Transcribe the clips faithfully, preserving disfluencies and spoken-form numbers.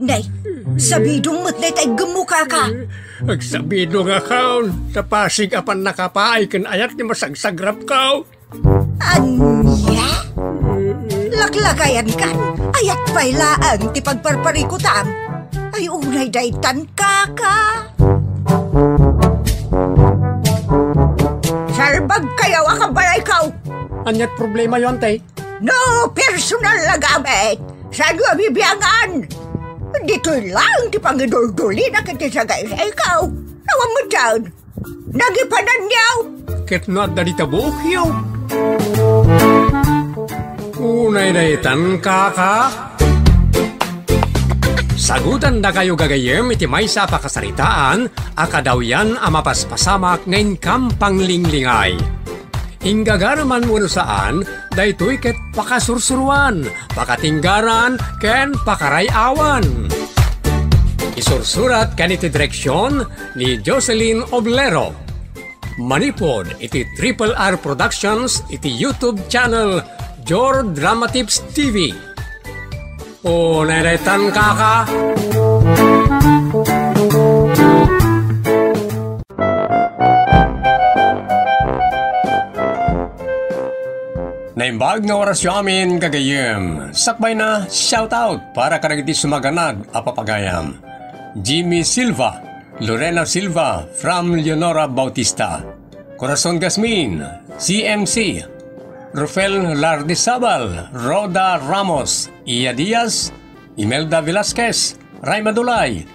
Nay, sabidong met dayta iggemmo, kaka. Agsabidong a kaon, ta pasig a pannakapaay ken ayat ti masagsagrapko. Ania? Laklakayankan, ayat pay laeng ti pagparparikutam. Ay, unay daytan, kaka. Salbagkayo a kabalayko. Aniat problemayo, ante? No personal a gamit, saanyo a bibiangan? Ditoy laeng ti pangiduldulina ket ti sagaysayko. Awan metten. Nagipananyo. Ket no adda dita buokyo. Unay daytan, kaka. Sagutandakayo gagayyem iti maysa a pakasaritaan a kadawyan a mapaspasamak nga inkam panglinglingay. Inggagaraman wenno saan, daytoy ket pakasursuroan, pakatinggaran, ken pakaray-awan. Isursurat ken iti direksion ni Jocelyn Oblero. Manipud iti Triple R Productions iti YouTube channel Jor Dramatips T V. O, nairetan, kaka. Naimbag nga orasyo amin, gagayyem. Sakbay na, shout out para kadagiti sumaganad a papagayam. Jimmy Silva, Lorena Silva, from Leonora Bautista. Corazon Gasmin, C M C, Rufel Lardizabal, Rhoda Ramos, Iya Diaz, Imelda Velasquez, Ray Madulay,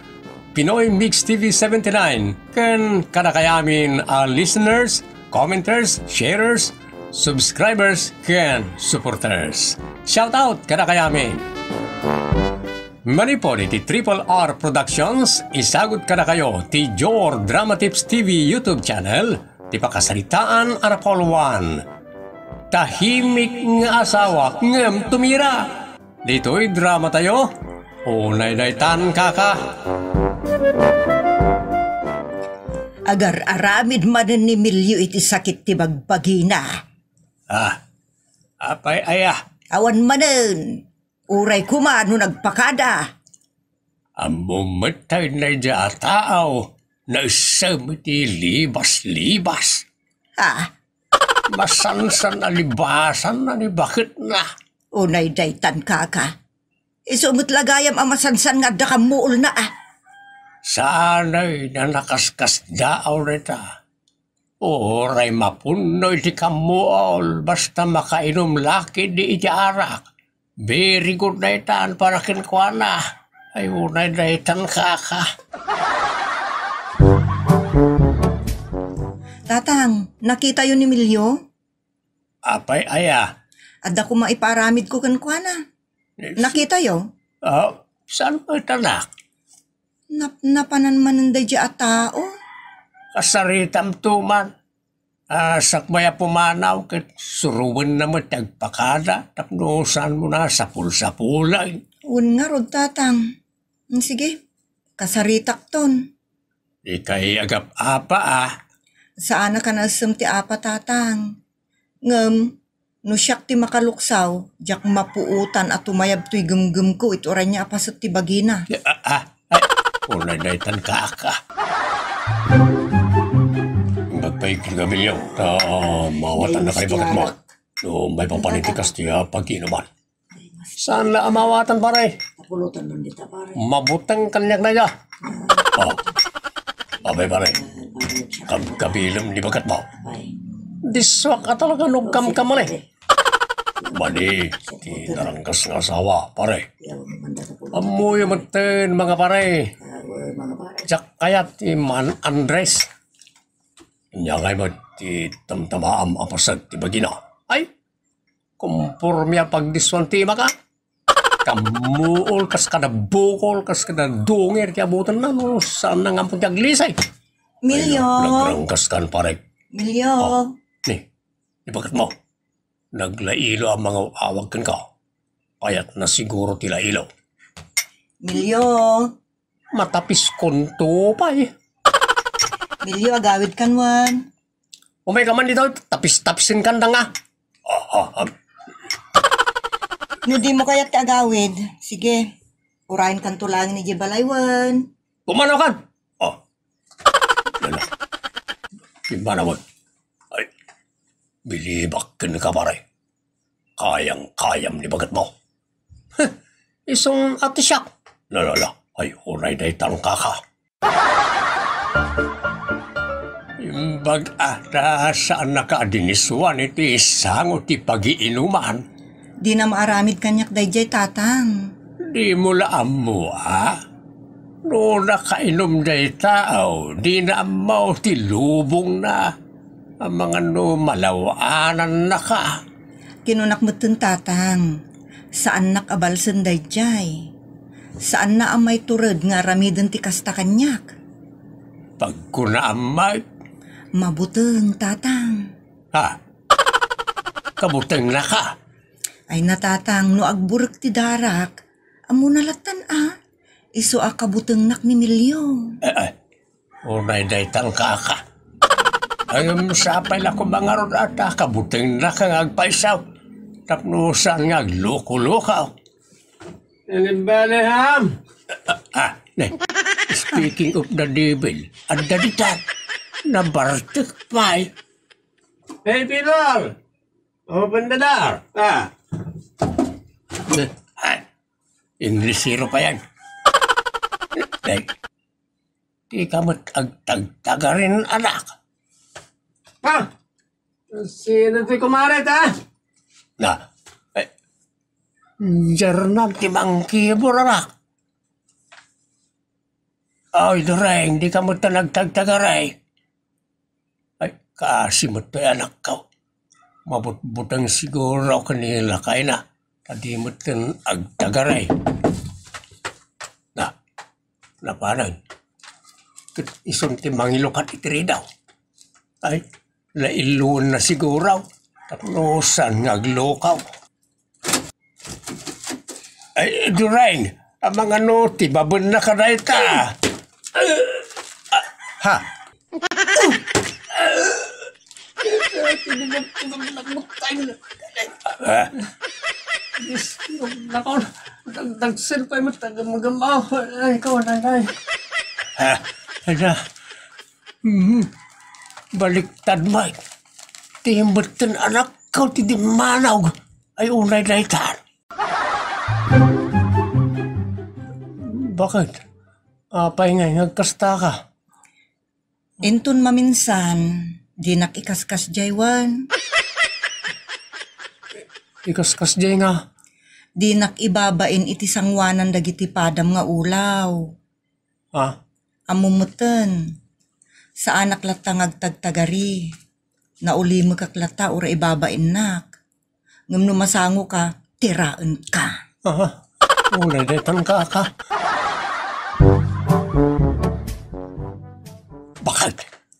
Pinoy Mix T V seventy-nine, ken kadakayamin a listeners, commenters, sharers, subscribers, ken supporters. Shout out kadakayamin! Manipod iti Triple R Productions, isagut kadakayo ti Jor Dramatips T V YouTube channel, ti pakasaritaan a napulwan. Tahimik nga asawa ngem tumira. Ditoy dramatayo, unay daytan, kaka. Agar-aramid manen ni Milio iti sakit ti bagbagina. Ah, apay aya? Awan manen. Uray koma no nagpakada. Ammom met ta daydiay a tao, naisem iti libas-libas. Ha? Masansan a libasan a ni baketna. Unay daytan, kaka. Isu met la gayam a masansan nga adda kammuolna, a. Saanay a nakaskasdaaw dayta. Uray mapunno iti kammuol, basta makainum la ketdi iti arak. Very good daytan para kenkuana. Ay, unay daytan, kaka. Tatang, nakitayo ni Milio? Apay aya? Adda koma ipaaramidko kenkuana. Eh, nakitayo? Ah, saan met, anak? Napnapanan manen daydiay a tao. Kasaritam to man. Ah, sakbay a pumanaw ket suroenna met ti agpakada tapno saanmo a sapulsapulen. Wen ngarud, tatang. Mm, sige, kasaritakton. Ikay agap-apa, a. Saanak a naisem ti apa, tatang. Ngem, no siak ti makaluksaw, diak mapuotan a tumayab toy gemgemko iti uray nia a paset ti bagina. Ah, ah, ay, unay daytan, kaka. Imbag pay ken Camillo, ta maawatannak ti baketmo. No maipapan iti kas ti, ah, pag-inuman. Saan la a maawatan, pare? Napulutan man dita, pare. Mabuteng kaniak dayta. Oh. Abay, pare. Kabkabilem ni baketmo. Abay. Disuak a talaga no kamkamali. Madi, ti narangkas nga asawa, pare. Ammoyo metten, mga pare. Diak kayat ti man Andres. Ania ngay met ti tamtamaam a paset ti bagina? Ay, Komporme a pagdisuan ti imaka. Kammuol kas kada bukol, kas kada dungir ti abutenna, no saanna nga ampon ti aglisay. Milio. Ay, nagrangkaskan, pare. Milio. Oh, ni, ni baketmo. Naglailo a mangaw-awag kenka. Kayatna siguro ti lailo. Milio. Matapiskonto pay. Milio, agawidkan wen. Umayka man dita, tapis-tapisenkan da nga. Ah, ah, ah. No dimo kayat ti agawid, sige. Urayenkanto laeng idiay balay wen. Pumanaw kan! Oh. Nana. Pimanawen. Ay, bilibak kenka, pare. Kayang-kayam ni bagetmo. Huh, isung a ti siak. Lalala, ay, unay daytan, kaka. Imbag a ta saannaka a dinisuan iti sango ti pagiinuman. Dina maaramid kaniak daydiay, tatang. Dimo la ammo, a? No nakainum dayta, aw, dina ammo ti lubongna. Amangan no malaw-anannaka. Kinunak metten, tatang, saannak a balsen daydiay. Saanna a maitured nga aramiden ti kasta kaniak. Pagkunaam met. Mabuteng, tatang. Ha? Kabutengnaka? Ay na, tatang, no agburek ti darak, ammona lattan a, isu a kabutengnak ni Milio. Eh, eh. Unay daytan, kaka. Ngem sapay la koma ngarud a ta kabutengnak nga agpayso. Tapno saan nga agluko-lukaw. Anibale, ham? Ah, ah, ne. Speaking of the devil, adda dita. Nabartek pay. Hey, Peter! Open the door. Ah. Ne. Ay, Inglesero pa yan. Ay, di ka met agtagtagarin, anak. Ha? Sino ti kumare ta? Na, eh, German ti mangkibor, anak. Ay, Doreng, di ka met nagtagtagaray. Ay, kaasi met toy anakko. Mabutbuteng siguro ken ni lakayna, ta di met ken agtagaray. Na, napanan. Ket isun ti mangilukat iti ridaw. Ay, nailluenna siguro. Tapno saan nga aglukaw. Ay, Doreng, amangan no ti babenna kadayta. Ha? Ha? Nako, dag-, dagsen pay met taga magamaw. Ay, ikaw, nanay. Ha? Ada. Hmm. Baliktad, Mike. Ti metten anakko ti dimmanog. Ay, unay daytan. Bakit? Apay ngay nga agkastaka? Inton maminsan, dinak ikaskasdiay wen. Ikaskasdiay nga? Dinak ibabain iti sangoanan dagiti padam nga ulaw. Ah? Ammom metten, saanak latta nga agtagtagari. Naulimekak latta uray ibabainnak. Ngem no masangoka, tiraenka. Aha. Unay daytan, kaka. Bakit?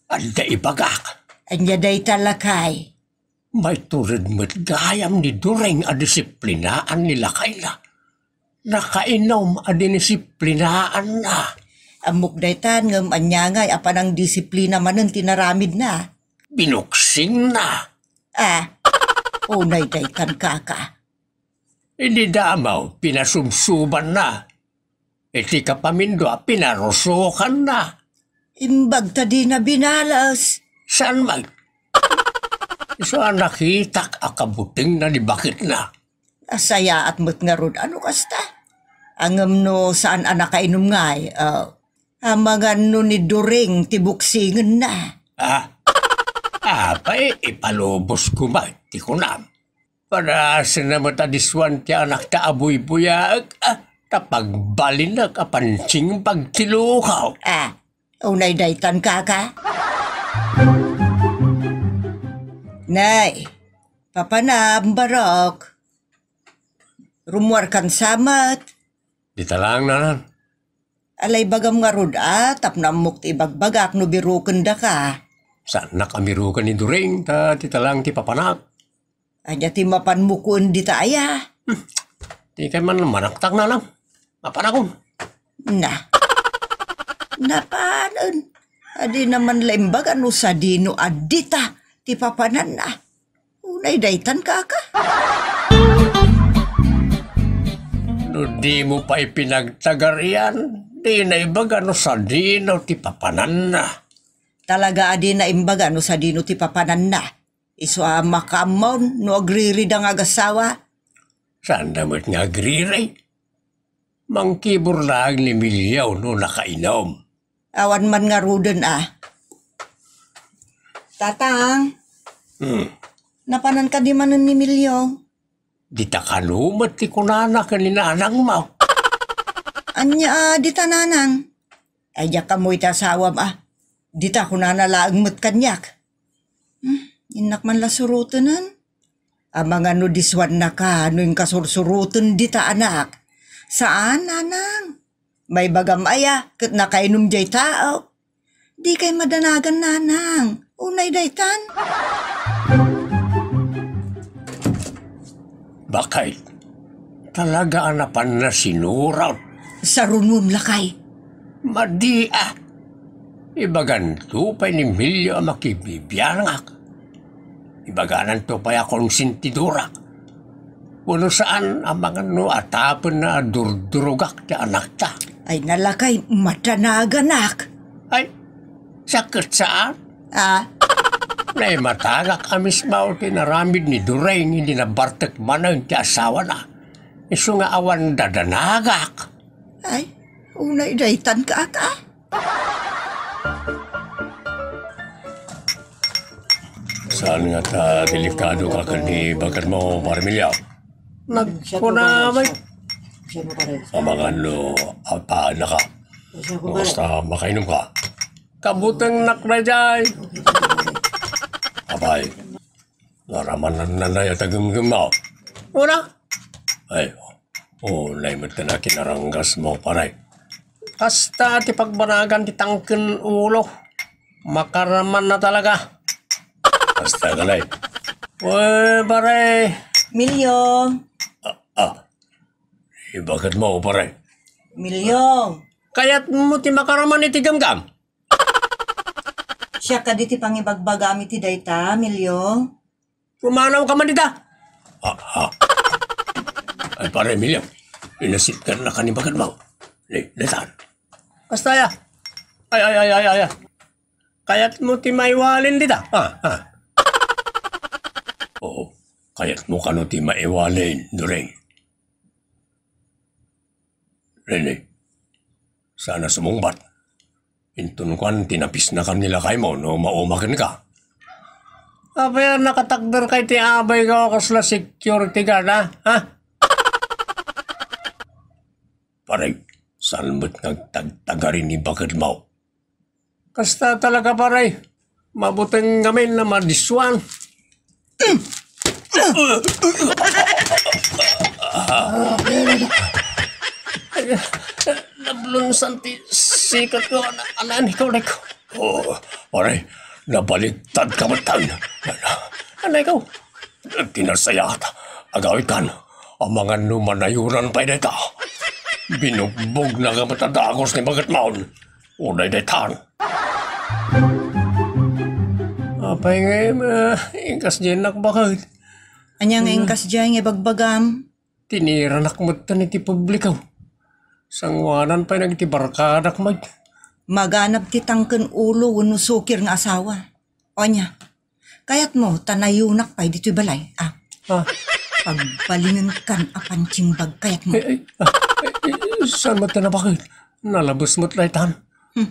Adda ibagak. Ania dayta, lakay? Maitured met gayam ni Doreng a disiplinaan ni lakayna. Nakainum a dinisiplinaanna. Ammok daytan, ngem ania ngay a panangdisiplina manen ti naramidna? Binuksingna. Ah, unay daytan, kaka. Idi damaw, pinasubsubanna. Iti kapamindua, pinarusokanna. Imbag ta dina binales. Saan man? Isu a nakitak a kabutengna ni baketna. Nasayaat met ngarud a no kasta. Ngem no saan a nakainum ngay, ah, amangan no ni Doreng ti buksingenna. Ah, apay, ipalubos koma ti kunam. Padasenna met a disuan ti anakta a buybuyaek, ah, ta pagbalinek a pansingbag ti lukaw. Ah, unay daytan, kaka? Nay, papanam, Barok. Rummuarkan sa met. Dita laeng, nanang. Ala, ibagam ngarud a, tapno ammok ti ibagbagak no birukendaka. Saannak a miruken ni Doreng, ta dita laeng ti papanak. Ania ti mapanmo kuen dita aya? Hmm. Di kay man manaktak, nanang. Mapanakon. Na. Napanen. Adina man la imbaga no sadino a dita ti papananna. Unay daytan, kaka. No dimo pay pinagtagarian, dina ibaga no sadino ti papananna. Talaga a dina imbaga no sadino ti papananna. Isu a makaammon no agririda nga agasawa. Saanda met nga agriri. Mangkibur laeng ni Emilio no nakainum. Awan man ngaruden a. Tatang, Hmm. Napanan kadi manen ni Emilio? Dita kano met ti kunana ken ni nanangmo. Ania a dita, nanang? Ay, diak ammo iti asawam a. Dita kunana laeng met kaniak. Hmm, innak man la surotenen. Amangan no disuannaka no inkasursuroten dita, anak. Saan, nanang? Maibagam aya ket nakainum diay tao. Dikay madanagan, nanang. Unay daytan. Bakit? Talaga a napanna sinurot. Sarunom lakay. Madi a. Ibaganto pay ni Emilio a makibibiangak. Ibagananto pay a konsentidorak. Wenno saan a mangano a tapno a durdurogak ti anakta. Ay, nalakay, madanaganak. Ay, sakit saan? Ah? Naimatagak a mismo ti naramid ni Doreng idi nabartek manen ti asawana. Isu nga awan dadanagak. Ay, unay daytan ka, aka? Saan nga ta delikado ka ken ni baketmo, Pare Emilio? Nagkuna, may Siya mo, pare. Amangan no, apa, naka. Siya ko, pare. Basta makainom ka. Kabutengnak daydiay. Apay, naramanan na na ya tagemgem mo. Una? Ay, oh, nay met na kinaranggas mo, pare. Kasta ti pagbanagan ti tangken ulo. Makaraman na talaga. Kasta ka, nay. Uy, pare. Emilio. Ah, ah. Ibagat mo, pare. Emilio. Kayat mo ti makaraman iti gamgam? Siak kadi ti pangibagbagam iti dayta, Emilio. Pumanaw ka man dita. Ah, ah. Ay, pare Emilio, inasitgan na ka ni bagat mo. Ni, daytan. Kasta ya. Ay, ay, ay, ay, ay, ay. Kayat mo ti maiwalin dita? Ah, ah. Oo, kayat mo kano ti maiwalin, Doreng? Rene, sana sumungbat. Inton kuan, tinapisnakan ni lakay mo no maumaken ka. Apay a nakatakder kay ti abay ko kasla security guard, ha? Ha? Pare, saan met nga agtagtagari ni baket mo? Kasta talaga, pare. Mabuteng ngamin na madisuan. Nablunsan ti sikat ko, ana-, anay ko, anay ko. Oh, pare, nabaliktad ka man tayo. Anay ko. Ti nasayaat, agawid kan, amangan no manayuran pay dayta. Binugbog na ka met a dagus ni baget maon. Unay daytan. Apay nga, eh, inkkas diay nak baket. Ania nga inkkas diay nga ibagbagam? Tiniranak met tan iti publiko. Sanguanan pay nagiti barkadak met. Maganab ti tangken ulo wenno sukir nga asawa. O ania? Kayatmo, ta nayunak pay ditoy balay. Ah. Ah. Pagbalingenkan a pansimbag kayatmo. Eh, eh, ah, eh, eh, saan met ti nabaket? Nalabes met daytan. Hmm.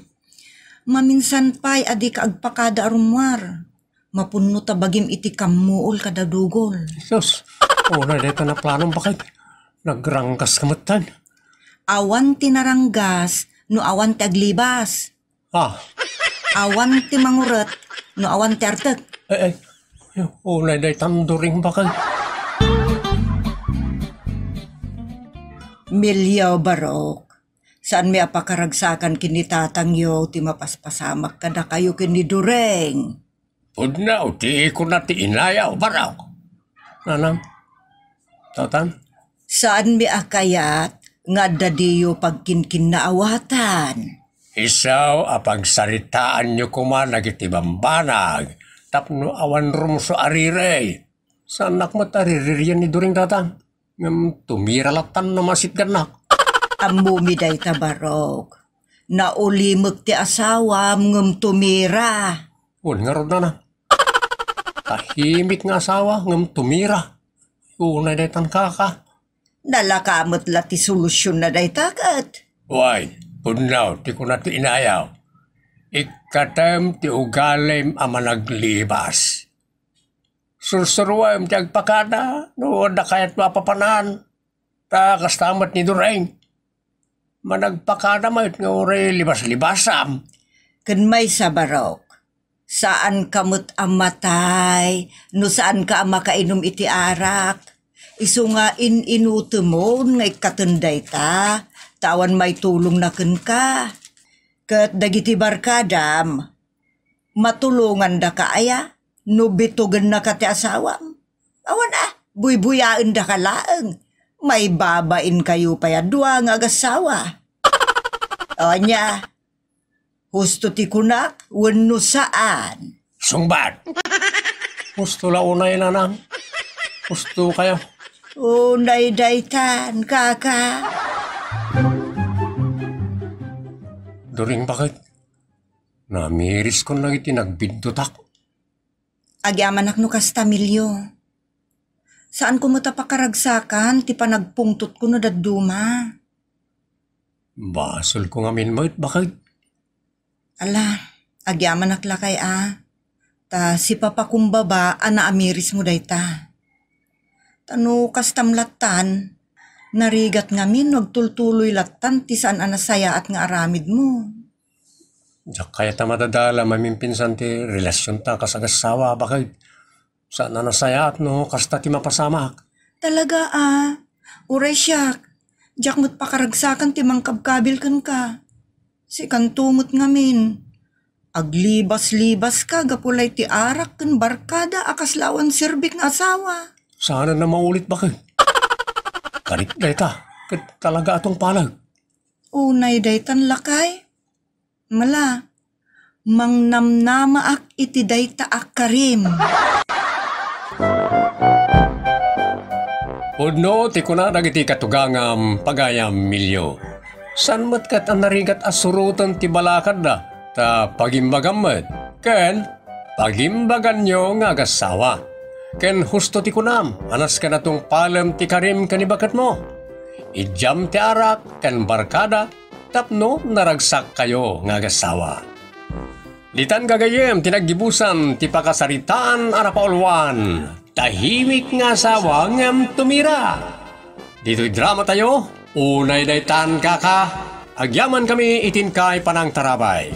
Maminsan pay a dika agpakada a rummuar. Mapunno ta bagim iti kammuol kada dugol. Sus, unay dayta naplanom, baket. Nagranggas ka met tan. Awan ti naranggas no awan ti aglibas. Ah. Awan ti manguret no awan ti artek. Eh, eh. Unay daytan, Doreng, baket. Emilio, Barok, saanmi a pakaragsakan ken ni tatangyo ti mapaspasamak kadakayo ken ni Doreng. Pudno ti ikuna ti inayo, Barok. Nanang, Tatang? Saanmi a kayat nga adda diyo pagkinkinnaawatan. Isu a pagsaritaanyo koma dagiti bambanag tapno awan rumsua a riri. Saannak met a riririan ni Doreng, Tatang. Ngem tumira lattan no masitgannak. Ammomi dayta, Barok. Naulimek ti asawam ngem tumira. Wen ngarud, nana. Tahimik nga asawa ngem tumira. Unay daytan, kaka. Nalaka met la ti solusionna dayta ket. Wen, pudno ti kuna ti inayaw. Ikkatem ti ugalim a managlibas. Sursuruem ti agpakada no adda kayatmo a papanan. Ta kasta met ni Doreng. Managpakada met nga uray libas-libasam. Ken maysa, Barok, saanka met a matay no saanka a makainum iti arak. Isu nga in-inutemon nga ikkaten dayta, ta awan maitulongna kenka. Ket dagiti barkadam, matulongandaka aya no bitugennaka ti asawam? Awan a, buybuyaendaka laeng. Maibabainkayo pay a dua nga agassawa. Ania, husto ti kunak wenno saan? Sungbat! Husto la unay, nanang. Husto kayo. Unay daytan, kaka. Doreng, baket? Namiriskon lang iti nagbiddutak. Agyamanak no kasta, Emilio. Saanko met a pakaragsakan ti panagpungtotko no dadduma. Basolko ngamin met, baket. Ala, agyamanak lakay a. Ta sipapakumbaba a naamirismo dayta. Ta no kastam lattan, narigat ngamin no agtultuloy lattan ti saan a nasayaat nga aramidmo. Diak kayat a madadala mamimpinsan ti relasionta kas agassawa, baket. Saan a nasayaat no kasta ti mapasamak. Talaga a, uray siak, diak met pakaragsakan ti mangkabkabil kenka. Sikanto met ngamin. Aglibas-libaska gapu lay ti arak ken barkada a kasla awan serbik nga asawa. Saan a maulit, baket. Karik dayta, ket talaga a tungpalag. Unay daytan lakay. Mala, mangnamnamaak iti dayta a karim. Pudno ti kuna dagiti katugangam, pagayam Emilio. Saan met ket a narigat a suroten ti balakadda, ta pagimbagam met, ken pagimbaganyo nga agassawa. Ken husto ti kunam a nasken a tungpalem ti karim ken ni baketmo. Idiam ti arak ken barkada tapno naragsakkayo nga agassawa. Ditan gagayyem ti naggibusan ti pakasaritaan a napauluan, Tahimik nga Asawa ngem Tumira. Ditoy dramatayo, unay daytan, kaka, agyamankami iti inkay panangtarabay.